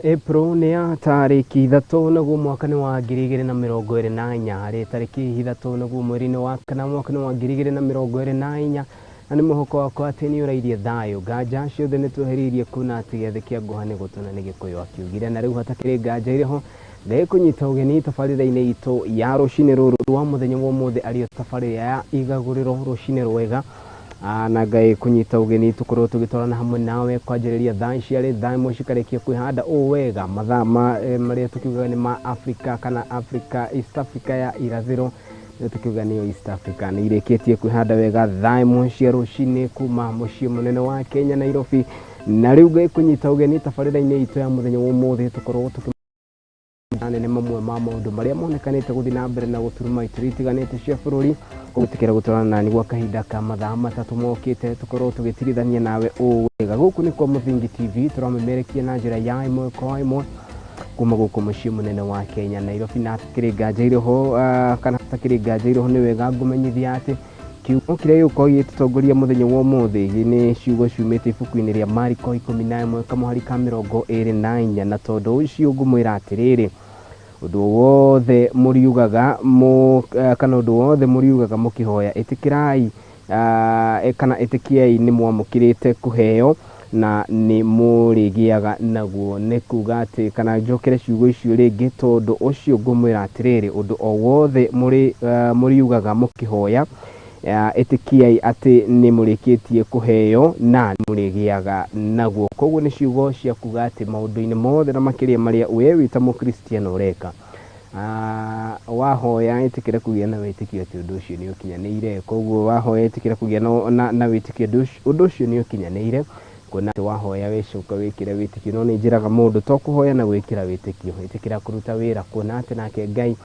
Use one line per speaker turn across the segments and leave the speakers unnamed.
April nĩ ya tarĩki 3 naguo mwaka nĩ wa 2024, harĩ tarĩki 3 naguo mweri-inĩ wa kana mwaka nĩ wa 2024, na nĩ mũhoko wakwa atĩ nĩ ũrairie thayũ. Nganja ciothe nĩ tweheririe kuona atĩ gĩathĩ kĩa ngũha nĩ gũtũna nĩ Gĩkũyũ akiugire, na rĩu hatakĩrĩ nganja irĩ ho ndĩkũnyita ũgeni tabarĩra-inĩ itũ ya rũcinĩ rũrũ rwa mũthenya wa ũmũthĩ, arĩyo tabarĩra ya igagũrĩro rũcinĩ rwega. Na Ngai kũnyita ũgeni tũkorwo tũgĩtwarana hamwe nawe kwanjĩrĩria thaa ici arĩ thaa 1 cikarĩkia kwĩhanda ũũ wega mathaa ma marĩa tũkiugaga nĩ ma Africa kana Africa East Africa ya irathĩro, nĩyo tũkiuga nĩyo East Africa, nĩ irĩkĩtie kwĩhanda wega thaa 1 cia rũcinĩ kuma mũciĩ mũnene wa Kenya, Nairobi. Na rĩu Ngai kũnyita ũgeni tabarĩra-inĩ itũ ya mũthenya wa ũmũthĩ tũkorwo tũkĩ nene mamwe ma maũndũ marĩa monekanĩte gũthiĩ na mbere na gũturuma ituri itiganĩte cia bũrũri. Ũgĩtĩkĩra gũtwarana nani gwa kahinda ka mathaa 3 mokĩte tũkorwo tũgĩtigithania nawe ũũ wega. Gũkũ nĩ kwa Mũthingi TV, tũramemerekia na njĩra ya ĩmwe kwa ĩmwe kuma gũkũ mũciĩ mũnene wa Kenya, Nairobi. Na hatakĩrĩ nganja irĩ ho, kana hatakĩrĩ nganja irĩ ho, nĩ wega ngũmenyithia atĩ kiugo kĩrĩa gĩgũkorwo gĩgĩtũtongoria mũthenya wa ũmũthĩ nĩ ciugo ciumĩte ibuku-inĩ rĩa Mariko 11 kamũhari ka 24, na tondũ ũcio ngũmwĩra atĩrĩrĩ, ũndũ wothe mũriugaga kana ũndũ wothe mũriugaga mũkĩhoya, ĩtĩkĩrai kana ĩtĩkiai nĩ mwamũkĩrĩte kũheo na nĩ mũrĩgĩaga naguo. Nĩ kuga atĩ, kana njokere ciugo icio rĩngĩ, tondũ ũcio ngũmwĩra atĩrĩrĩ, ũndũ o wothe mũriugaga mũkĩhoya, ĩtĩkiai atĩ nĩ mũrĩkĩtie kũheo na nĩ mũrĩgĩaga naguo. Koguo nĩ ciugo cia kuga atĩ maũndũ-inĩ mothe na makĩria marĩa we wĩ ta mũkristiano ũreka, wahoya ĩtĩkĩra kũgĩa na wĩtĩkio atĩ ũndũ ũcio nĩ ũkinyanĩire. Koguo wahoya ĩtĩkĩra kũgĩa na wĩtĩkio ũndũ ũcio nĩ ũkinyanĩire, kuona atĩ wahoya wĩcoka wĩkĩre wĩtĩkio. No nĩ njĩraga mũndũ to kũhoya na gwĩkĩra wĩtĩkio, ĩtĩkĩra kũruta wĩra, kuona atĩ nake Ngai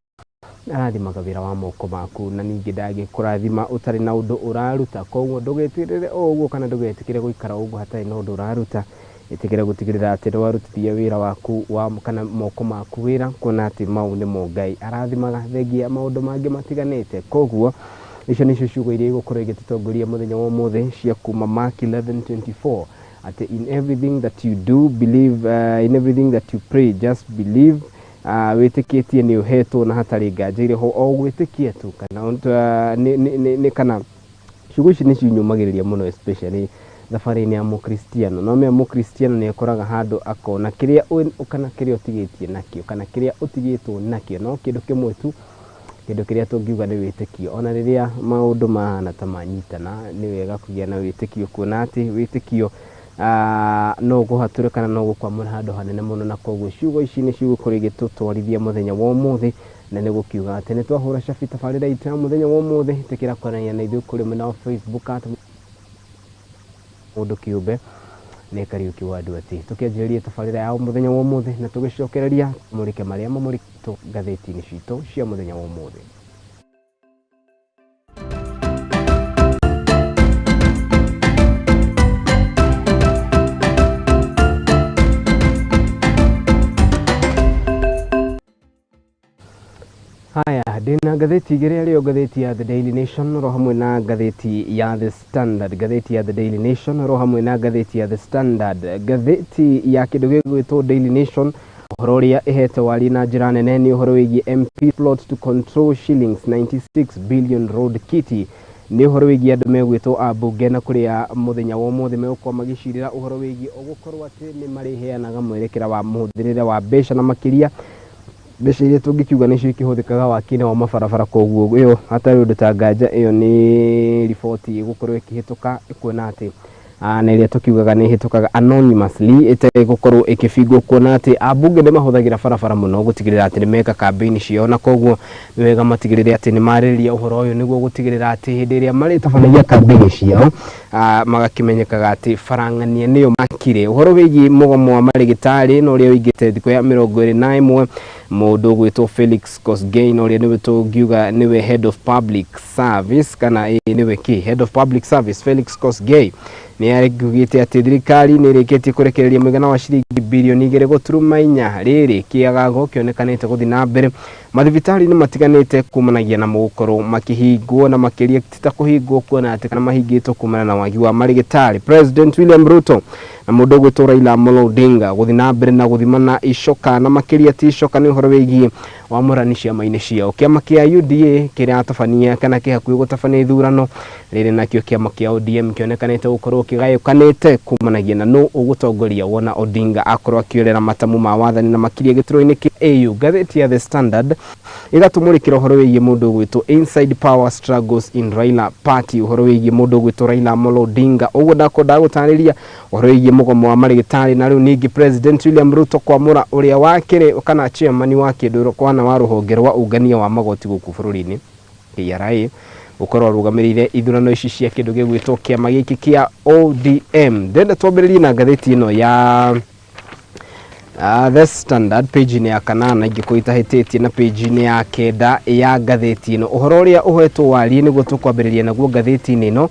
arathimaga wĩra wa moko maku, na ningĩ ndangĩkũrathima ũtarĩ na ũndũ ũraruta. Koguo ndũgetĩrĩre o ũguo kana ndũgetĩkĩre gũikara ũguo hatarĩ na ũndũ ũraruta. Ĩtĩkĩra gũtigĩrĩra atĩ nĩ warutithia wĩra waku wa kana moko maku wĩra, kuona atĩ mau nĩmo Ngai arathimaga thengia ya maũndũ mangĩ matiganĩte. Koguo icio nĩcio ciugo iria igũkorwo igĩtũtongoria mũthenya wa ũmũthĩ cia kuma Mark 11:24, atĩ in everything that you do believe, in everything that you pray just believe, wĩtĩkĩtie nĩ ũhetwo na hatarĩ nganja irĩ ho, o gwĩtĩkia tu kana nĩ kana ciugo ici nĩ cinyũmagĩrĩria mũno, especially thabarĩ-inĩ ya mũkristiano. No mea mũkristiano nĩ akoraga handũ akona kĩrĩa kana kĩrĩa ũtigĩtie nakĩo kana kĩrĩa ũtigĩtwo nakĩo no kĩndũ kĩmwe tu, kĩndũ kĩrĩa tũngiuga nĩ wĩtĩkio. Ona rĩrĩa maũndũ mahana ta manyitana, nĩ wega kũgĩa na wĩtĩkio, kuona atĩ wĩtĩkio no ũkũhatũre kana no ũgũkwamũra handũ hanene mũno. Na koguo ciugo ici nĩ cigũkorwo igĩtũtwarithia mũthenya wa ũmũthĩ, na nĩ gũkiuga atĩ nĩ twahũra cabi tabarĩra itũ ya mũthenya wa ũmũthĩ. Ĩtĩkĩra kwaranĩria na ithuĩ kũrĩ mwena wa Facebook at mũndũ kĩũmbe nĩ Kariũki wa Nduati, tũkĩanjĩrĩria tabarĩra ya mũthenya wa ũmũthĩ na tũgĩcokereria tũmũrĩke marĩa mamũrĩkĩtwo ngathĩti-inĩ citũ cia mũthenya wa ũmũthĩ. Haya, ndĩna ngathĩti igĩrĩ, arĩyo ngathĩti ya The Daily Nation oro hamwe na ngathĩti ya The Standard. Ngathĩti ya The Daily Nation oro hamwe na ngathĩti ya The Standard. Ngathĩti ya kĩndũ gĩgwĩtwo Daily Nation, ũhoro ũrĩa ĩhete wariĩ na njĩra nene nĩ ũhoro wĩgiĩ MP plot to control shillings 96 billion road kitty. Nĩ ũhoro wĩgiĩ andũ megwĩtwo ambunge na kũrĩa mũthenya wa ũmũthĩ megũkorwo magĩcirĩra ũhoro wĩgiĩ ũgũkorwo atĩ nĩ marĩheanaga mwerekera wa mũhũthĩrĩre wa mbeca, na makĩria mbeca iria tũngĩkiuga nĩcio ikĩhũthĩkaga waki-inĩ wa mabarabara. Koguo ĩyo hatarĩ ũndũ ta nganja, ĩyo nĩ riboti ĩgũkorwo ĩkĩhĩtũka, kuona atĩ na ĩrĩa tũkiugaga nĩ ĩhĩtũkaga anonymously ĩtarĩ gũkorwo ĩkĩbingwo, kuona atĩ ambunge nĩ mahũthagĩra barabara mũno gũtigĩrĩra atĩ nĩ meka kambĩini ciao, na koguo nĩ wega matigĩrĩre atĩ nĩ marĩrĩria ũhoro ũyũ nĩguo gũtigĩrĩra atĩ hĩndĩ ĩrĩa marĩtabanagia kambĩini ciao, magakĩmenyekaga atĩ barang'ania nĩyo makire. Ũhoro wĩgiĩ mũgomo wa marĩgĩtarĩ na ũrĩa ũingĩte thikũ ya 21, mũndũ ũgwĩtwo Felix Kosgei, na ũrĩa nĩwe tũngiuga nĩwe head of public service, kana ĩ nĩwe kĩ head of public service Felix Kosgei, nĩ arugĩte atĩ thirikari nĩ ĩrĩkĩtie kũrekereria mũigana wa ciringi birioni 2.4. Rĩrĩ kĩagago kĩonekanĩte gũthiĩ na mbere mathibitarĩ-inĩ matiganĩte kumanagia na gũkorwo makĩhingwo, na makĩria ti ta kũhingwo, kuona atĩ kana mahingĩtwo kumana na wagi wa marĩgĩtarĩ. President William Ruto Na mũndũ ũgwĩtwo Raila Amolo Odinga gũthiĩ na mbere na gũthimana icoka, na makĩria ti icoka, nĩ ũhoro wĩgiĩ wamũrani ciama-inĩ ciao. Kĩama kĩa UDA kĩratabania kana kĩ hakuhĩ gũtabania ithurano rĩrĩ, nakĩo kĩama kĩa ODM kĩonekanĩte gũkorwo kĩgayũkanĩte kumanagia na nũ ũgũtongoria wona Odinga akorwo akĩorera matamu ma wathani na makĩria gĩturwa-inĩ kĩa AU. Ngathĩti ya The Standard ĩgatũmũrĩkĩra ũhoro wĩgiĩ mũndũ ũgwĩtwo Inside Power Struggles in Raila Party, ũhoro wĩgiĩ mũndũ ũgwĩtwo Raila Amolo Odinga. Ũguo ndakwendaga gũtarĩria ũhoro wĩgiĩ mũgomo wa marĩgĩtarĩ, na rĩu ningĩ President William Ruto kwamũra ũrĩa wakĩrĩ kana chairman wa kĩndũ kwana wa rũhonge rwa ũngania wa magoti gũkũ bũrũri-inĩ KRA gũkorwo arũgamĩrĩire ithurano ici cia kĩndũ gĩgwĩtwo kĩama gĩkĩ kĩa ODM. Ndĩrenda twambĩrĩrie na ngathĩti ĩno ya The Standard, page-inĩ ya kanana ingĩkorwo itahĩtĩtie, na page-inĩ ya kenda ya ngathĩti ĩno, ũhoro ũrĩa ũhetwo warie nĩguo tũkwambĩrĩria naguo ngathĩti-inĩ ĩno.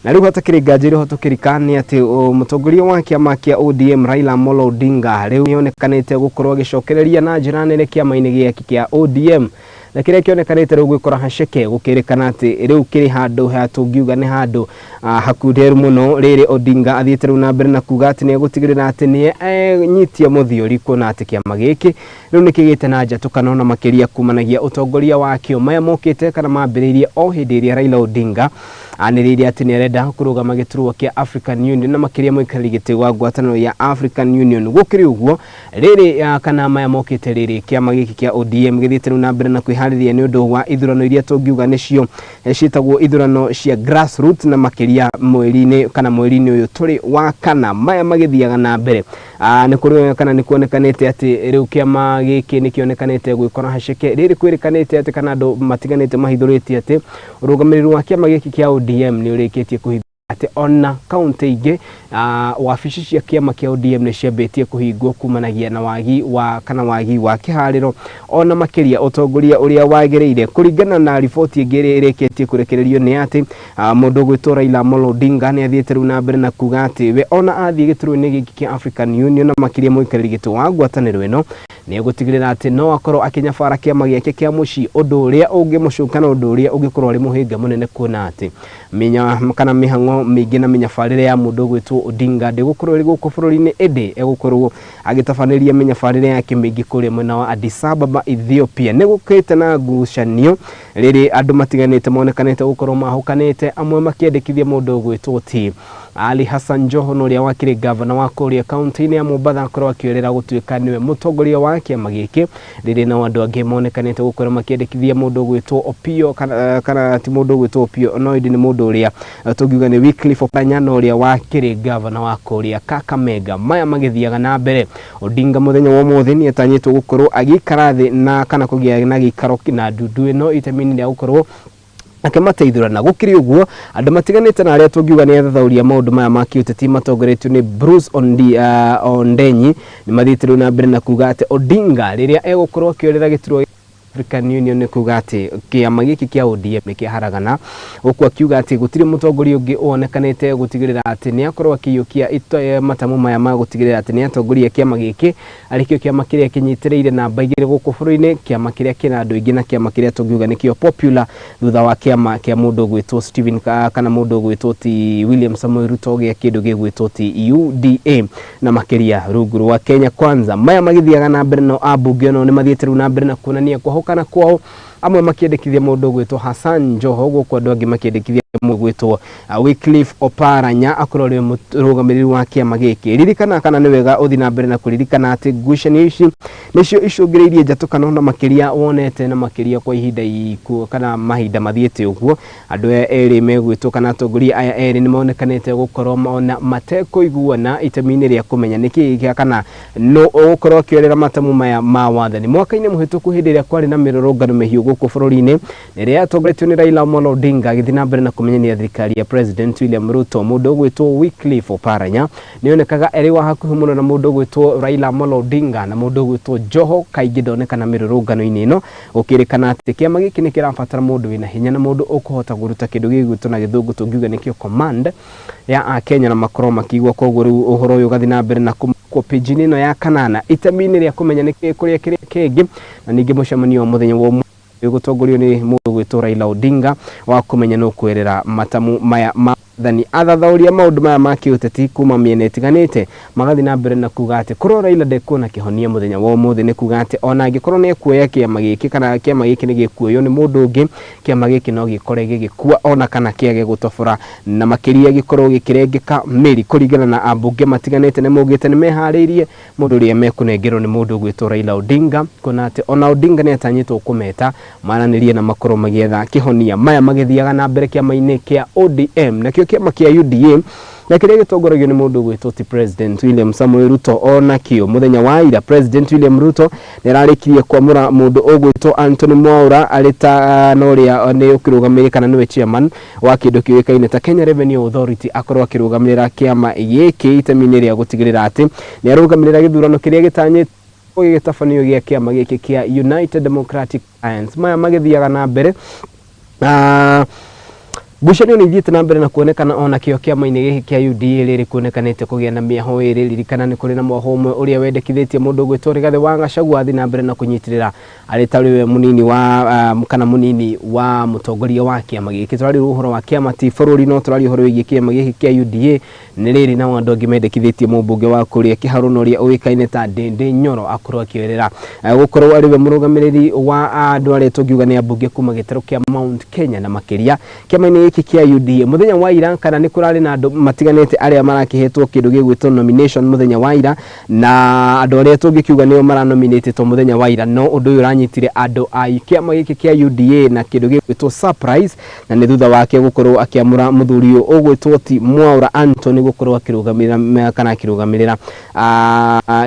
Na rĩu hatakĩrĩ nganja ĩrĩa tũkĩrika nĩ atĩ mũtongoria wa kĩama kĩa ODM Raila Amolo Odinga rĩu nĩonekanĩte gũkorwo agĩcokereria na njĩra nene kĩama-inĩ gĩake kĩa ODM, na kĩrĩa kĩonekanĩte rĩu gwĩkora haceke gũkĩrĩkana atĩ rĩu kĩrĩ handũ ha tũngiuga nĩ handũ hakunderu mũno. Rĩrĩ Odinga athiĩte rĩu na mbere na kuga atĩ nĩ egũtigĩrĩra atĩ nĩ enyitia mũthiori, kuona atĩ kĩama gĩkĩ rĩu nĩ kĩgĩte na njatũkano na makĩria kumanagia ũtongoria wakĩo. Maya mokĩte kana mambĩrĩirie o hĩndĩ ĩrĩa Raila Odinga anĩrĩire atĩ nĩ arenda kũrũgama gĩturwa kĩa African Union na makĩria mũikarĩri gĩtĩ wa ngwatanĩro ya African Union. Gũkĩrĩ ũguo rĩrĩ kana maya mokĩte rĩrĩ kĩama gĩkĩ kĩa ODM gĩthiĩte rĩu na mbere na kwĩharĩria nĩ ũndũ wa ithurano iria tũngiuga nĩcio ciĩtagwo ithurano cia grassroots, na makĩria mweri-inĩ kana mweri-inĩ ũyũ tũrĩ wa kana. Maya magĩthiaga na mbere, nĩ kũrĩ kana nĩ kuonekanĩte atĩ rĩu kĩama gĩkĩ nĩ kĩonekanĩte gwĩkora haceke. Rĩrĩ kwĩrĩkanĩte atĩ kana andũ matiganĩte mahithũrĩtie atĩ ũrũgamĩrĩri wa kĩama gĩkĩ kĩa ODM nĩ ũrĩkĩtie kũhithũria atĩ ona kaunti ingĩ wabici cia kĩama kĩa ODM nĩ ciambĩtie kũhingwo kumanagia na wagi wa kana wagi wa kĩharĩro ona makĩria ũtongoria ũrĩa wagĩrĩire. Kũringana na riboti ĩngĩ ĩrĩa ĩrĩkĩtie kũrekererio nĩ atĩ mũndũ ũgwĩtwo Raila Amolo Odinga nĩ athiĩte rĩu na mbere na kuga atĩ we ona athiĩ gĩturwa-inĩ gĩkĩ kĩa African Union na makĩria mũikarĩri gĩtĩ wa ngwatanĩro ĩno, nĩ egũtigĩrĩra atĩ no akorwo akĩnyabara kĩama gĩake kĩa mũciĩ, ũndũ ũrĩa ũngĩmũcũka na ũndũ ũrĩa ũngĩkorwo arĩ mũhĩnga mũnene, kuona atĩ mĩnya kana mĩhang'o mĩingĩ na mĩnyabarĩre ya mũndũ ũgwĩtwo Odinga ndĩgũkorwo ĩrĩ gũkũ bũrũri-inĩ, ĩndĩ egũkorwo agĩtabanĩria mĩnyabarĩre yake mĩingĩ kũrĩa mwena wa Addis Ababa, Ethiopia. Nĩ gũkĩte na ngucanio rĩrĩ andũ matiganĩte monekanĩte gũkorwo mahũkanĩte, amwe makĩendekithia mũndũ ũgwĩtwo ti Ali Hassan Joho na ũrĩa wakĩrĩ gavana wa kũrĩa kaunti-inĩ ya Mombatha akorwo akĩorera gũtuĩka nĩwe mũtongoria wa kĩama gĩkĩ. Rĩrĩ nao andũ angĩ monekanĩte gũkorwo makĩendekithia mũndũ ũgwĩtwo Opiyo kana ti mũndũ ũgwĩtwo Opiyo no ĩndĩ nĩ mũndũ ũrĩa tũngiuga nĩ Wycliffe Oparanya na ũrĩa wakĩrĩ gavana wa kũrĩa Kakamega. Maya magĩthiaga na mbere, Odinga mũthenya wa ũmũthĩ nĩ atanyĩtwo gũkorwo agĩikara thĩ na kana kũgĩa na gĩikaro na ndundu ĩno itemi-inĩ rĩa gũkorwo akĩmateithũrana. Gũkĩrĩ ũguo, andũ matiganĩte na arĩa tũngiuga nĩ athathaũri a maũndũ maya ma kĩũteti matongoretio nĩ Bruce Ondenyi nĩ mathiĩte rĩu na mbere na kuga atĩ Odinga rĩrĩa egũkorwo akĩorera gĩturwa African Union nĩ kuga atĩ kĩama gĩkĩ kĩa ODM nĩ kĩaharagana, gũkũ akiuga atĩ gũtirĩ mũtongoria ũngĩ wonekanĩte gũtigĩrĩra atĩ nĩ akorwo akĩiyũkia matamu maya ma gũtigĩrĩra atĩ nĩ atongoria kĩama gĩkĩ arĩ kĩo kĩama kĩrĩa kĩnyitĩrĩire namba igĩrĩ gũkũ bũrũri-inĩ, kĩama kĩrĩa kĩna andũ aingĩ na kĩama kĩrĩa tũngiuga nĩkĩo popular thutha wa kĩama kĩa mũndũ ũgwĩtwo Stephen kana mũndũ ũgwĩtwo ti William Samoei Ruto gĩa kĩndũ gĩgwĩtwo ti UDA na makĩria rungu rwa Kenya Kwanza. Maya magĩthiaga na mbere, no ambunge onao nĩ mathiĩte rĩu na mbere na kuonania kwahũkana kwao, amwe makĩendekithia mũndũ ũgwĩtwo Hassan Joho, gũkũ andũ angĩ makĩendekithia mũndũ ũgwĩtwo Wycliffe Oparanya akorwo arĩ mũrũgamĩrĩri wa kĩama gĩkĩ. Ririkana kana nĩ wega ũthiĩ na mbere na kũririkana atĩ ngucanio ici nĩcio icũngĩrĩirie njatũkano na makĩria wonete na makĩria kwa ihinda kana mahinda mathiĩte ũguo andũ aya erĩ megwĩtwo kana atongoria aya erĩ nĩ monekanĩte gũkorwo ona matekũiguana itemi-inĩ rĩa kũmenya nĩkĩ gĩa kana no ũgũkorwo akĩorera matamu maya ma wathani. Mwaka-inĩ mũhĩtũku hĩndĩ ĩrĩa kwarĩ na mĩrũrũngano mĩhiũ gũkũ bũrũri-inĩ ĩrĩa yatongoretio nĩ Raila Amolo Odinga agĩthiĩ na mbere na kũmenyania thirikari ya President William Ruto, mũndũ ũgwĩtwo Wycliffe Oparanya nĩonekaga arĩ wa hakuhĩ mũno na mũndũ ũgwĩtwo Raila Amolo Odinga, na mũndũ ũgwĩtwo Joho kaingĩ ndonekana mĩrũrũngano-inĩ ĩno, gũkĩrĩkana atĩ kĩama gĩkĩ nĩ kĩrabatara mũndũ wĩna hinya na mũndũ ũkũhota kũruta kĩndũ gĩgwĩtwo na gĩthũngũ tũngiuga nĩkĩo command ya Akenya na makorwo makĩigua. Koguo rĩu ũhoro ũyũ ũgathiĩ na mbere na kũmakwo page-inĩ ĩno ya kanana itemi-inĩ rĩa kũmenya nĩkĩ kũrĩa kĩrĩa kĩngĩ. Na ningĩ mũcemanio wa mũthenya wa ũmũthĩ gũtongorio nĩ mũndũ ũgwĩtwo Raila Odinga wa kũmenya nũ kwerera matamu maya ma Wathani. Athathaũri a maũndũ maya ma kĩũteti kuma mĩena ĩtiganĩte magathiĩ na mbere na kuga atĩ korwo Raila ndekuona kĩhonia mũthenya wa ũmũthĩ, nĩ kuga atĩ ona angĩkorwo nĩ ekuoya kĩama gĩkĩ kana kĩama gĩkĩ nĩ gĩkuoywo nĩ mũndũ ũngĩ, kĩama gĩkĩ no gĩkore gĩgĩkua ona kana kĩage gũtobora na makĩria gĩkorwo gĩkĩrengeka mĩri. Kũringana na ambunge matiganĩte, nĩ maugĩte nĩ meharĩirie mũndũ ũrĩa mekũnengerwo nĩ mũndũ ũgwĩtwo Raila Odinga, kuona atĩ ona Odinga nĩ atanyĩtwo kũmeta maranĩrie na makorwo magĩetha kĩhonia. Maya magĩthiaga na mbere kĩama-inĩ kĩa ODM, nakĩo kĩama kĩa UDA na kĩrĩa gĩtongoragio nĩ mũndũ ũgwĩtwo ti President William Samoei Ruto, ona kĩo mũthenya wa ira President William Ruto nĩ ararĩkirie kwamũra mũndũ ũgwĩtwo Anthony Mwaura arĩ ta na ũrĩa nĩ ũkĩrũgamĩrĩra kana nĩwe chairman wa kĩndũ kĩũĩkaine ta Kenya Revenue Authority, akorwo akĩrũgamĩrĩra kĩama gĩkĩ itemi-inĩ rĩa gũtigĩrĩra atĩ nĩ arũgamĩrĩra gĩthurano kĩrĩa gĩtanyĩtwo gĩgĩtabanio gĩa kĩama gĩkĩ kĩa United Democratic Alliance. Maya magĩthiaga na mbere, ngucanio nĩ ithiĩte na mbere na kuonekana ona kĩo kĩama-inĩ gĩkĩ kĩa UDA, rĩrĩ kuonekanĩte kũgĩa na mĩaho ĩrĩ. Ririkana nĩ kũrĩ na mwaho ũmwe ũrĩa wendekithĩtie mũndũ ũgwĩtwo Rigathĩ wa Gachagua athiĩ na mbere na kũnyitĩrĩra arĩ ta rĩwe mũnini wa kana mũnini wa mũtongoria wa kĩama gĩkĩ. Tũraria ũhoro wa kĩama ti bũrũri, no tũraria ũhoro wĩgiĩ kĩama gĩkĩ kĩa UDA. Nĩ rĩrĩ nao andũ angĩ mendekithĩtie mũmbunge wa kũrĩa Kĩharũ na ũrĩa ũĩkaine ta Ndindi Nyoro akorwo akĩoerera gũkorwo arĩ we mũrũgamĩrĩri wa andũ arĩa tũngiuga nĩ ambunge kuma gĩtarũ kĩa Mount Kenya na makĩria kĩama-inĩ gĩkĩ kĩa UDA. Mũthenya wa ira kana nĩ kũrarĩ na andũ matiganĩte arĩa marakĩhetwo kĩndũ gĩgwĩtwo nomination mũthenya wa ira, na andũ arĩa tũngĩkiuga nĩo maranominatĩtwo mũthenya wa ira, no ũndũ ũyũ ũranyitire andũ a kĩama gĩkĩ kĩa UDA na kĩndũ gĩgwĩtwo surprise, na nĩ thutha wake gũkorwo akĩamũra mũthuri ũyũ ũgwĩtwo ti Mwaura Anthony gũkorwo akĩrũgamĩrĩra kana akĩrũgamĩrĩra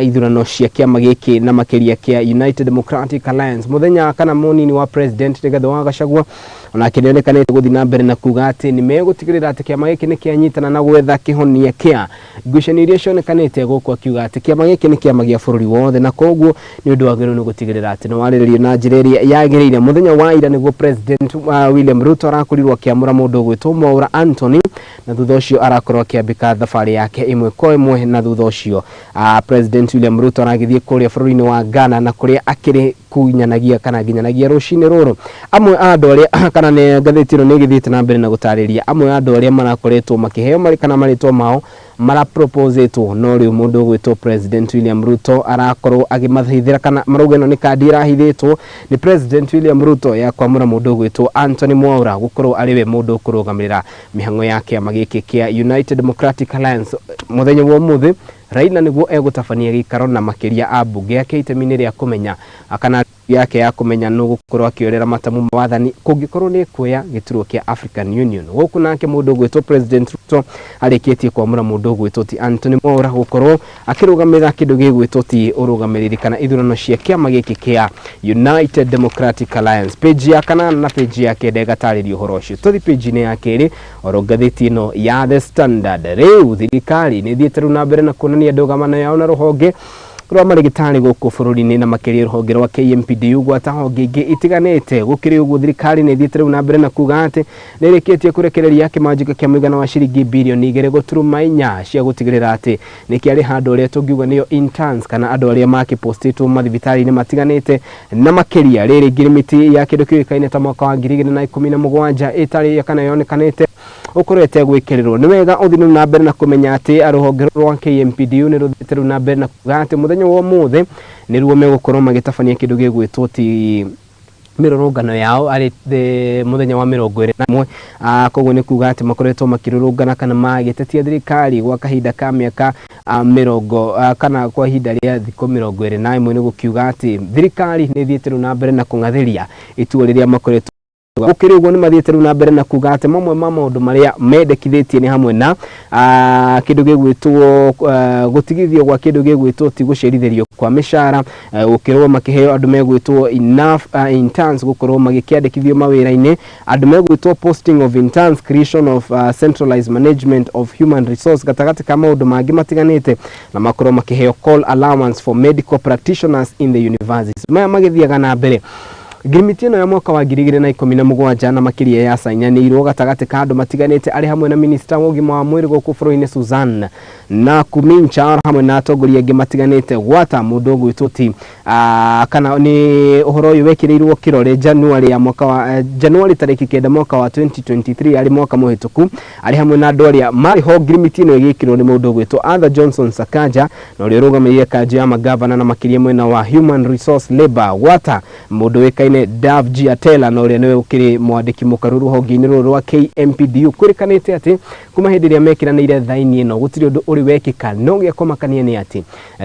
ithurano cia kĩama gĩkĩ na makĩria kĩa United Democratic Alliance. Mũthenya kana mũnini wa President Rigathĩ wa Gachagua onake nĩonekanĩte gũthiĩ na mbere na kuga atĩ nĩ megũtigĩrĩra atĩ kĩama gĩkĩ nĩ kĩanyitana na gwetha kĩhonia kĩa ngucanio iria cionekanĩte gũkũ, akiuga atĩ kĩama gĩkĩ nĩ kĩama gĩa bũrũri wothe na koguo nĩ ũndũ wagĩrĩirwo nĩ gũtigĩrĩra atĩ nĩ warĩrĩrio na njĩra ĩrĩa yagĩrĩire. Mũthenya wa ira nĩguo President William Ruto arakorirwo akĩamũra mũndũ ũgwĩtwo Mwaura Anthony, na thutha ũcio arakorwo akĩambĩka thabarĩ yake ĩmwe kwa ĩmwe, na thutha ũcio President William Ruto aragĩthiĩ kũrĩa bũrũri-inĩ wa Ghana na kũrĩa akĩrĩ kunyanagia kana nginyanagia rũcinĩ rũrũ. Amwe a andũ arĩa kana nĩ ngathĩti ĩno nĩ ĩgĩthiĩte na mbere na gũtarĩria amwe a andũ arĩa marakoretwo makĩheo marĩ kana marĩtwa mao maraproposetwo, no rĩu mũndũ ũgwĩtwo President William Ruto arakorwo akĩmathithĩra kana marauga ĩno nĩ kandi ĩrahithĩtwo nĩ President William Ruto ya kwamũra mũndũ ũgwĩtwo Anthony Mwaura gũkorwo arĩ we mũndũ ũkũrũgamĩrĩra mĩhang'o ya kĩama gĩkĩ kĩa United Democratic Alliance. Mũthenya wa ũmũthĩ Raila nĩguo egũtabania gĩikaro na makĩria ambunge ake itemi-inĩ rĩa kũmenya kana yake ya kũmenya nũ gũkorwo akĩorera matamu ma wathani kũngĩkorwo nĩ kuoya gĩturwa kĩa African Union. Gũkũ nake mũndũ ũgwĩtwo President Ruto arĩkĩtie kwamũra mũndũ ũgwĩtwo ti Anthony Mwaura gũkorwo akĩrũgamĩrĩra kĩndũ gĩgwĩtwo ti ũrũgamĩrĩri kana ithurano cia kĩama gĩkĩ kĩa United Democratic Alliance. Page ya kanana na page ya kenda ĩgatarĩria ũhoro ũcio. Tũthi page-inĩ ya kerĩ oro ngathĩti ĩno ya The Standard. Rĩu thirikari nĩ ĩthiĩte rĩu na mbere na kuonania ndũgamano yao na rũhonge rwa marĩgĩtarĩ gũkũ bũrũri-inĩ na makĩria rũhonge rwa KMPDU gwata honge ingĩ itiganĩte. Gũkĩrĩ ũguo, thirikari nĩ ĩthiĩte rĩu na mbere na kuga atĩ nĩ ĩrĩkĩtie kũrekereria kĩmanjĩka kĩa mũigana wa ciringi birioni 2.4 cia gũtigĩrĩra atĩ nĩ kĩarĩha andũ arĩa tũngiuga nĩo interns kana andũ arĩa makĩpostĩtwo mathibitarĩ-inĩ matiganĩte, na makĩria rĩrĩ ngirimiti ya kĩndũ kĩũĩkaine ta mwaka wa 2017 ĩtarĩ kana yonekanĩte ũkorwo ĩtegwĩkĩrĩrwo. Nĩ wega ũthiĩ rĩu na mbere na kũmenya atĩ rũhonge rwa KMPDU nĩ rũthiĩte rĩu na mbere na kuga atĩ mũthenya wa ũmũthĩ nĩruo megũkorwo magĩtabania kĩndũ gĩgwĩtwo ti mĩrũrũngano yao arĩ mũthenya wa 21. Koguo nĩ kuga atĩ makoretwo makĩrũrũngana kana magĩtetia thirikari gwa kahinda ka mĩaka mĩrongo kana kwa ihinda rĩa thikũ 21, nĩ gũkiuga atĩ thirikari nĩ ĩthiĩte rĩu na mbere na kũng'athĩria itua rĩrĩa makoretwo. Gũkĩrĩ ũguo, nĩ mathiĩte rĩu na mbere na kuga atĩ mamwe ma maũndũ marĩa mendekithĩtie nĩ hamwe na kĩndũ gĩgwĩtwo gũtigithio gwa kĩndũ gĩgwĩtwo ti gũcerithĩrio kwa mĩcara, gũkĩrwo makĩheo andũ megwĩtwo enough interns gũkorwo magĩkĩandĩkithio mawĩra-inĩ, andũ megwĩtwo posting of interns, creation of centralized management of human resource, gatagatĩ ka maũndũ mangĩ matiganĩte, na makorwo makĩheo call allowance for medical practitioners in the universities. Maya magĩthiaga na mbere. Ngirimiti ĩno ya mwaka wa 2017 na makĩria yacainyanĩirwo gatagatĩ ka andũ matiganĩte arĩ hamwe na minista wa ũgima wa mwĩrĩ gũkũ bũrũri-inĩ Susan na Kumincha hamwe na atongoria angĩ matiganĩte gwata mũndũ ũgwĩtwo ti kana nĩ ũhoro ũyũ wekĩrĩirwo kĩrore January ya mwaka wa January tarĩki 9 mwaka wa 2023 arĩ mwaka mũhĩtũku arĩ hamwe na andũ arĩa marĩ ho ngirimiti ĩno ĩgĩkĩrwo nĩ mũndũ ũgwĩtwo Arthur Johnson Sakaja na ũrĩa ũrũgamĩrĩire kanjũ ya magavana na makĩria mwena wa Human Resource Labour gwata mũndũ wĩkaine Davji Atela na ũrĩa nĩwe ũkĩrĩ mwandĩki mũkaru rũhonge-inĩ rũrũ rwa KMPDU. Kwĩrĩkanĩte atĩ kuma hĩndĩ ĩrĩa mekĩranĩire thaini ĩno gũtirĩ ũndũ ũrĩ wekĩka, no gĩa kũmakania nĩ atĩ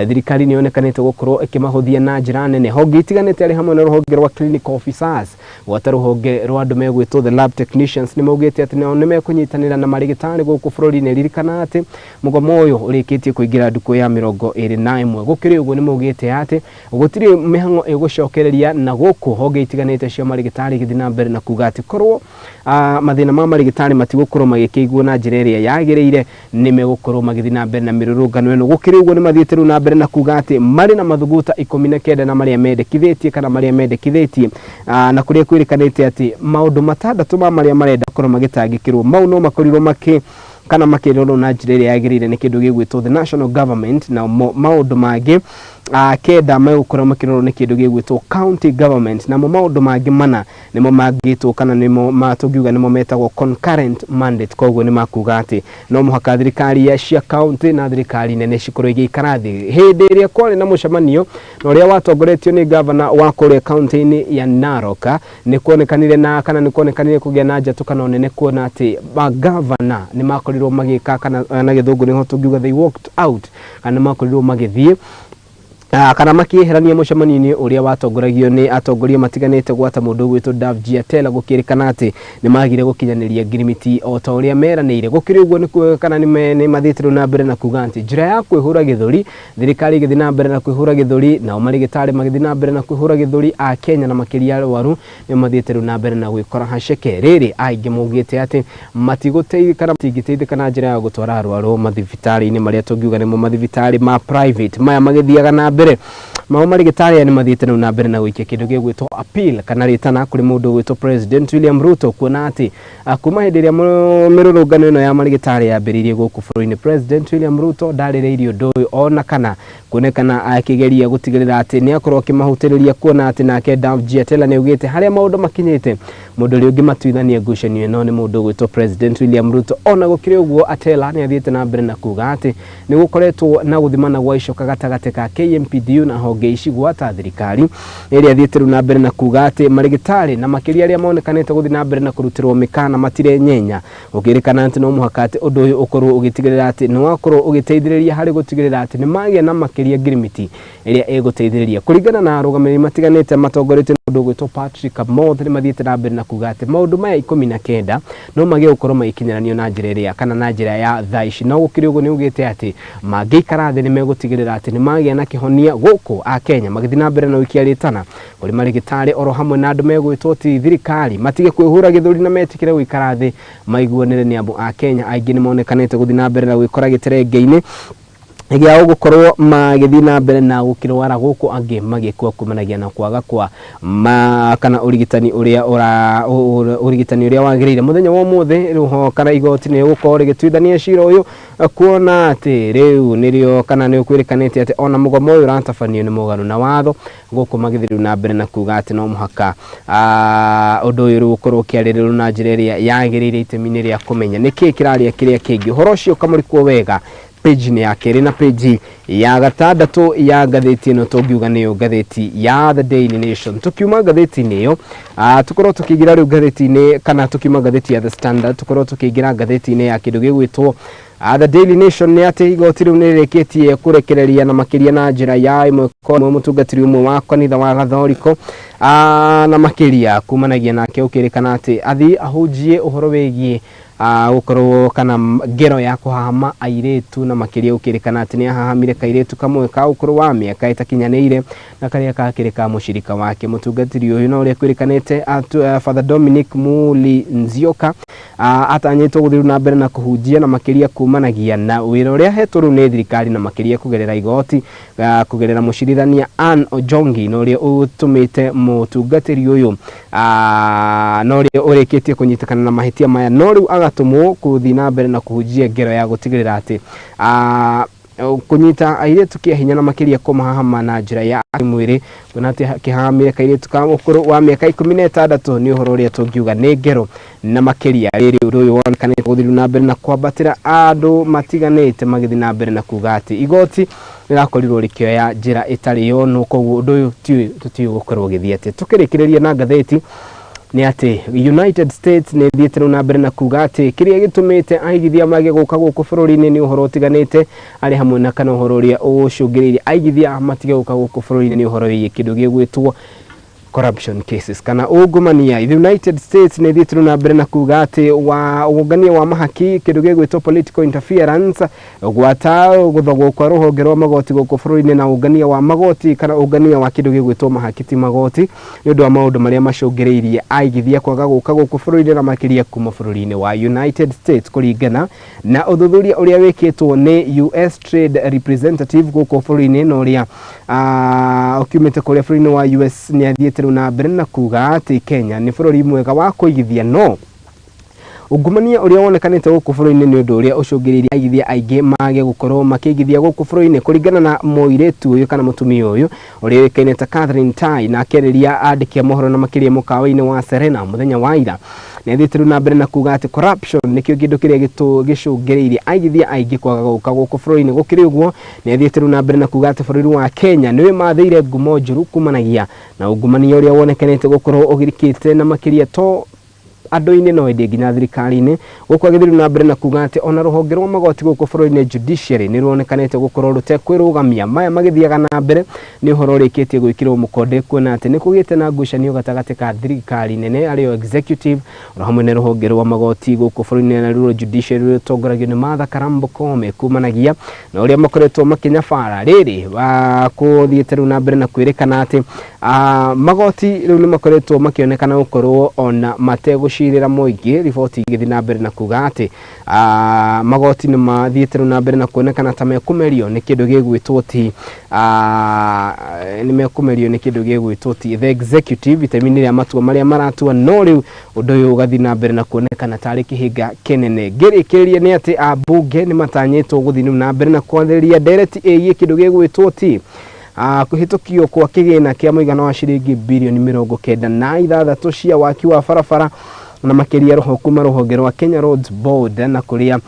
thirikari nĩ yonekanĩte gũkorwo ĩkĩmahũthia na njĩra nene honge itiganĩte arĩ hamwe na rũhonge rwa clinical officers gwata rũhonge rwa andũ megwĩtwo the lab technicians nĩ maugĩte atĩ nao nĩ mekũnyitanĩra na marĩgĩtarĩ gũkũ bũrũri-inĩ. Ririkana atĩ mũgomo ũyũ ũrĩkĩtie kũingĩra ndukũ ya 21. Gũkĩrĩ ũguo nĩ maugĩte atĩ gũtirĩ mĩhang'o ĩgũcokereria na gũkũ honge itiganĩte cia marĩgĩtarĩ igĩthiĩ na mbere na kuga atĩ korwo mathĩna ma marĩgĩtarĩ matigũkorwo magĩkĩiguo na njĩra ĩrĩa yagĩrĩire nĩ megũkorwo magĩthiĩ na mbere na mĩrũrũngano ĩno. Gũkĩrĩ ũguo nĩ mathiĩte rĩu na mbere na kuga atĩ marĩ na mathuguta 19 na marĩa mendekithĩtie kana marĩa mendekithĩtie na kũrĩa kwĩrĩkanĩte atĩ maũndũ matandatũ ma marĩa marenda gũkorwo magĩtangĩkĩrwo mau no makorirwo makĩ kana makĩrorwo na njĩra ĩrĩa yagĩrĩire nĩ kĩndũ gĩgwĩtwo the national government, na maũndũ mangĩ 9 megũkorwo makĩrorwo nĩ kĩndũ gĩgwĩtwo county government, namo maũndũ mangĩ 4 nĩmo mangĩtwo kana nĩmo tũngiuga nĩmo metagwo concurrent mandate. Koguo nĩ makuga atĩ no mũhaka thirikari ya cia county na thirikari nene cikorwo igĩikara thĩ. Hĩndĩ ĩrĩa kwarĩ na mũcemanio na ũrĩa watongoretio nĩ gavana wa kũrĩa county-inĩ ya Narok, nĩ kuonekanire na kana nĩ kuonekanire kũgĩa na njatũkano nene kuona atĩ magavana nĩ makorirwo magĩka kana na gĩthũngũ nĩho tũngiuga they walked out, kana nĩ makorirwo magĩthiĩ kana makĩeherania mũcemanio-inĩ ũrĩa watongoragio nĩ atongoria matiganĩte gwata mũndũ ũgwĩtwo Davji Atela, gũkĩrĩkana atĩ nĩ magire gũkinyanĩria ngirimiti o ta ũrĩa meranĩire. Gũkĩrĩ ũguo nĩ kana nĩ mathiĩte rĩu na mbere na kuga atĩ njĩra ya kwĩhũra gĩthũri, thirikari ĩgĩthiĩ na mbere na kwĩhũra gĩthũri, nao marĩgĩtarĩ magĩthiĩ na mbere na kwĩhũra gĩthũri, a Kenya na makĩria arwaru nĩ mathiĩte rĩu na mbere na gwĩkora haceke. Rĩrĩ aingĩ maugĩte atĩ matigũteithĩka kana matingĩteithĩka na njĩra ya gũtwara arwaru mathibitarĩ-inĩ marĩa tũngiuga nĩmo mathibitarĩ ma private maya magĩthiaga na mbere. Mao marĩgĩtarĩ aya nĩ mathiĩte rĩu na mbere na gũikia kĩndũ gĩgwĩtwo appeal kana rĩtana kũrĩ mũndũ ũgwĩtwo President William Ruto, kuona atĩ kuma hĩndĩ ĩrĩa mĩrũrũngano ĩno ya marĩgĩtarĩ yambĩrĩirie gũkũ bũrũri-inĩ, President William Ruto ndarĩrĩirie ũndũ ũyũ ona kana kuonekana akĩgeria gũtigĩrĩra atĩ nĩ akorwo akĩmahutĩrĩria, kuona atĩ nake Davji Atela nĩ augĩte harĩa maũndũ makinyĩte mũndũ ũrĩa ũngĩmatuithania ngucanio ĩno nĩ mũndũ ũgwĩtwo President William Ruto. Ona gũkĩrĩ ũguo Atela nĩ athiĩte na mbere na kuga atĩ nĩ gũkoretwo na gũthimana gwa icoka gatagatĩ ka KMPDU na honge ici gwata thirikari ĩrĩa athiĩte rĩu na mbere na kuga atĩ marĩgĩtarĩ na makĩria arĩa monekanĩte gũthiĩ na mbere na kũrutĩrwo mĩkana matirenyenya, gũkĩrĩkana atĩ no mũhaka atĩ ũndũ ũyũ ũkorwo ũgĩtigĩrĩra atĩ nĩ wakorwo ũgĩteithĩrĩria harĩ gũtigĩrĩra atĩ nĩ magĩa na makĩria ngirimiti ĩrĩa ĩgũteithĩrĩria. Kũringana na arũgamĩrĩri matiganĩte matongoretio nĩ mũndũ ũgwĩtwo Patrick Amoth, nĩ mathiĩte na mbere na kuga atĩ maũndũ maya 19 no magĩe gũkorwo magĩkinyanĩrio na njĩra ĩrĩa kana na njĩra ya thaa ici. No gũkĩrĩ ũguo nĩ augĩte atĩ mangĩikara thĩ nĩ megũtigĩrĩra atĩ nĩ magĩa na kĩhonia gũkũ a Kenya magĩthiĩ na mbere na gũikia rĩtana kũrĩ marĩgĩtarĩ oro hamwe na andũ megwĩtwo ti thirikari matige kwĩhũra gĩthũri na metĩkĩre gũikara thĩ maiguanĩre, nĩ amu a Kenya aingĩ nĩ monekanĩte gũthiĩ na mbere na gwĩkora gĩterenge-inĩ gĩa gũkorwo magĩthiĩ na mbere na gũkĩrwara gũkũ angĩ magĩkua kumanagia na kwaga kwa kana ũrigitani ũrĩa ũrigitani ũrĩa wagĩrĩire. Mũthenya wa ũmũthĩ rĩu kana igoti nĩ rĩgũkorwo rĩgĩtuithania cira ũyũ, kuona atĩ rĩu nĩrĩo kana nĩ ũkwĩrĩkanĩte atĩ ona mũgomo ũyũ ũratabanio nĩ mũgarũ na watho, gũkũ magĩthiĩ rĩu na mbere na kuga atĩ no mũhaka ũndũ ũyũ rĩu ũkorwo ũkĩarĩrĩrwo na njĩra ĩrĩa yagĩrĩire itemi-inĩ rĩa kũmenya nĩkĩĩ kĩrarĩa kĩrĩa kĩngĩ. Ũhoro ũcio ũkamũrĩkwo wega page-inĩ ya 2 na page ya 6 ya ngathĩti ĩno tũngiuga nĩyo ngathĩti ya The Daily Nation. Tukiuma ngathĩti-inĩ ĩyo tukorwo tukĩingĩra rĩu ngathĩti-inĩ kana tukiuma ngathĩti ya The Standard tukorwo tukĩingĩra ngathĩti-inĩ ya kĩndũ gĩgwĩtwo The Daily Nation, nĩ atĩ igoti rĩu nĩ rĩrĩkĩtie kũrekereria na makĩria na njĩra ya ĩmwe kwa ĩmwe mũtungatĩri ũmwe wa kanitha wa Gathoriko na makĩria kumanagia nake ũkĩrĩkana atĩ athiĩ ahunjie ũhoro wĩgiĩ gũkorwo kana ngero ya kũhahama airĩtu, na makĩria gũkĩrĩkana atĩ nĩ ahahamire kairĩtu kamwe ka ũkũrũ wa mĩaka ĩtakinyanĩire na karĩa kakĩrĩ ka mũcirika wake. Mũtungatĩri ũyũ na ũrĩa kwĩrĩkanĩte Father Dominic Muli Nzioka Atanyĩtwo gũthiĩ na mbere na kũhunjia na makĩria kumanagia na wĩra ũrĩa ahetwo rĩu nĩ thirikari na makĩria kũgerera igoti, kũgerera mũcirithania Anne Ojongi, na ũrĩa ũtũmĩte mũtungatĩri ũyũ, na ũrĩa ũrĩkĩtie kũnyitĩkana na mahĩtia maya, no rĩu agatũmwo gũthiĩ na mbere na kũhunjia ngero ya gũtigĩrĩra atĩ kũnyita airĩtu kĩa hinya na makĩria kũmahahama na njĩra ya mwĩrĩ, kuona atĩ kĩhahamire kairĩtu ka ũkũrũ wa mĩaka 16 nĩ ũhoro ũrĩa tũngiuga nĩ ngero, na makĩria rĩrĩ ũndũ ũyũ wonekanĩte gũthiĩ na mbere na kwambatĩra andũ matiganĩte magĩthiĩ na mbere na kuga atĩ igoti rĩrakorirwo rĩkĩoya njĩra ĩtarĩ yo, no koguo ũndũ ũyũ tũtiũĩ gũkorwo ũgĩthiĩ atĩa. Tũkĩrĩkĩrĩria na ngathĩti nĩ atĩ United States nĩ ĩthiĩte rĩu na mbere na kuga atĩ kĩrĩa gĩtũmĩte aigithia mage gũka gũkũ bũrũri-inĩ nĩ ũhoro ũtiganĩte, arĩ hamwe na kana ũhoro ũrĩa ũcũngĩrĩirie aigithia matige gũka gũkũ bũrũri-inĩ nĩ ũhoro wĩgiĩ kĩndũ gĩgwĩtwo corruption cases kana ungumania. The United States nĩ ĩthiĩte rĩu na mbere na kuga atĩ wa ũngania wa mahaki, kĩndũ gĩgwĩtwo political interference, gwata gũthogwo kwa rũhonge rwa magoti gũkũ bũrũri-inĩ na ũngania wa magoti kana ũngania wa kĩndũ gĩgwĩtwo mahaki ti magoti, nĩ ũndũ wa maũndũ marĩa macũngĩrĩirie aigithia kwaga gũka gũkũ bũrũri-inĩ na makĩria kuma bũrũri-inĩ wa United States, kũringana na ũthuthuria ũrĩa wĩkĩtwo nĩ US Trade Representative gũkũ bũrũri-inĩ, na ũrĩa ũkiumĩte kũrĩa bũrũri-inĩ wa US nĩ athiĩte rĩu na mbere na kuga atĩ Kenya nĩ bũrũri mwega wa kũigithia, no ungumania ũrĩa wonekanĩte gũkũ bũrũri-inĩ nĩ ũndũ ũrĩa ũcũngĩrĩirie aigithia aingĩ mage gũkorwo makĩigithia gũkũ bũrũri-inĩ, kũringana na mũirĩtu ũyũ kana mũtumia ũyũ ũrĩa ũĩkaine ta Catherine Tai, na akĩarĩria andĩki a mohoro na makĩria mũkawa-inĩ wa Serena mũthenya wa ira, nĩ athiĩte rĩu na mbere na kuga atĩ corruption nĩkĩo kĩndũ kĩrĩa gĩcũngĩrĩirie aigithia aingĩ kwaga gũka gũkũ bũrũri-inĩ. Gũkĩrĩ ũguo, nĩ athiĩte rĩu na mbere na kuga atĩ bũrũri wa Kenya nĩ wĩmathĩire ngumo njũru kumanagia na ungumania ũrĩa wonekanĩte gũkorwo ũgirĩkĩte na makĩria to andũ-inĩ no ĩndĩ nginya thirikari-inĩ. Gũkũ agĩthiĩ na mbere na kuga atĩ ona rũhonge rwa magoti gũkũ bũrũri-inĩ, judiciary, nĩ ruonekanĩte gũkorwo rũtekwĩrũgamia. Maya magĩthiaga na mbere nĩ ũhoro ũrĩkĩtie gwĩkĩrwo mũkonde, kuona atĩ nĩ kũgĩte na ngucanio gatagatĩ ka thirikari nene arĩyo executive o hamwe na rũhonge rwa magoti gũkũ bũrũri-inĩ, na ruo judiciary rũtongoragio nĩ Martha Karambo Koome, kumanagia na ũrĩa makoretwo makĩnyabara rĩrĩ kũthiĩte rĩu na mbere na kwĩrĩkana atĩ magoti rĩu nĩ makoretwo makĩonekana gũkorwo ona mategũcirĩra mũingĩ. Riboti igĩthiĩ na mbere na kuga atĩ magoti nĩ mathiĩte rĩu na mbere na kuonekana ta mekũmerio nĩ kĩndũ gĩgwĩtwo ti nĩ mekũmerio nĩ kĩndũ gĩgwĩtwo ti the executive itemi-inĩ rĩa matua marĩa maratua, no rĩu ũndũ ũyũ ũgathiĩ na mbere na kuonekana tarĩ kĩhĩnga kĩnene. Ngĩrĩkĩrĩria nĩ atĩ ambunge nĩ matanyĩtwo gũthiĩ rĩu na mbere na kwarĩrĩria ndereti ĩgiĩ kĩndũ gĩgwĩtwo ti kũhĩtũkio kwa kĩgĩna kĩa mũigana wa ciringi birioni 96 cia waki wa barabara na makĩria roho kuma rũhonge rwa Kenya Roads Board, na kũrĩa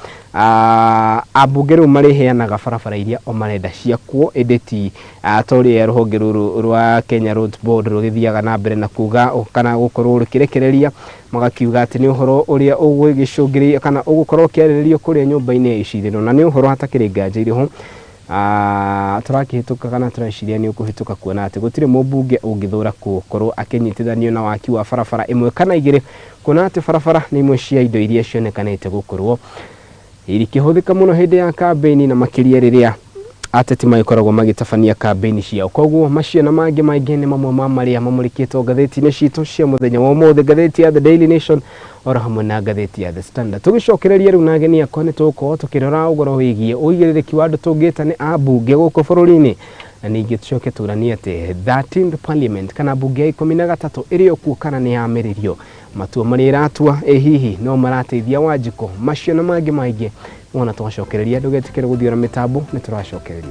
ambunge rĩu marĩheanaga barabara iria o marenda ciakwo, ĩndĩ ti ta ũrĩa rũhonge rũrũ rwa Kenya Roads Board rũgĩthiaga na mbere na kuga kana gũkorwo rũkĩrekereria, magakiuga atĩ nĩ ũhoro ũrĩa ũgũgĩcũngĩrĩria kana ũgũkorwo ũkĩarĩrĩrio kũrĩa nyũmba-inĩ ya icirĩro, na nĩ ũhoro hatakĩrĩ nganja irĩ ho tũrakĩhĩtũka kana tũreciria nĩ ũkũhĩtũka, kuona atĩ gũtirĩ mũmbunge ũngĩthũra gũkorwo akĩnyitithanio na waki wa barabara ĩmwe kana igĩrĩ, kuona atĩ barabara nĩ imwe cia indo iria cionekanĩte gũkorwo ikĩhũthĩka mũno hĩndĩ ya kambĩini na makĩria rĩrĩa ateti magĩkoragwo magĩtabania kambĩini ciao. Koguo macio na mangĩ maingĩ nĩ mamwe ma marĩa mamũrĩkĩtwo ngathĩti-inĩ citũ cia mũthenya wa ũmũthĩ, ngathĩti ya The Daily Nation oro hamwe na ngathĩti ya The Standard. Tũgĩcokereria rĩu na ageni akwa, nĩ tũgũkorwo tũkĩrora ũhoro wĩgiĩ ũigĩrĩrĩki wa andũ tũngĩta nĩ ambunge gũkũ bũrũri-inĩ, na ningĩ tũcoke tũranie atĩ 13th Parliament kana mbunge ya 13 ĩrĩ o kuo kana nĩ yamĩrĩrio, matua marĩa ĩratua ĩ hihi no marateithia Wanjikũ. Macio na mangĩ maingĩ wona twacokereria, ndũgetĩkĩre gũthiora mĩtambo, nĩ tũracokereria.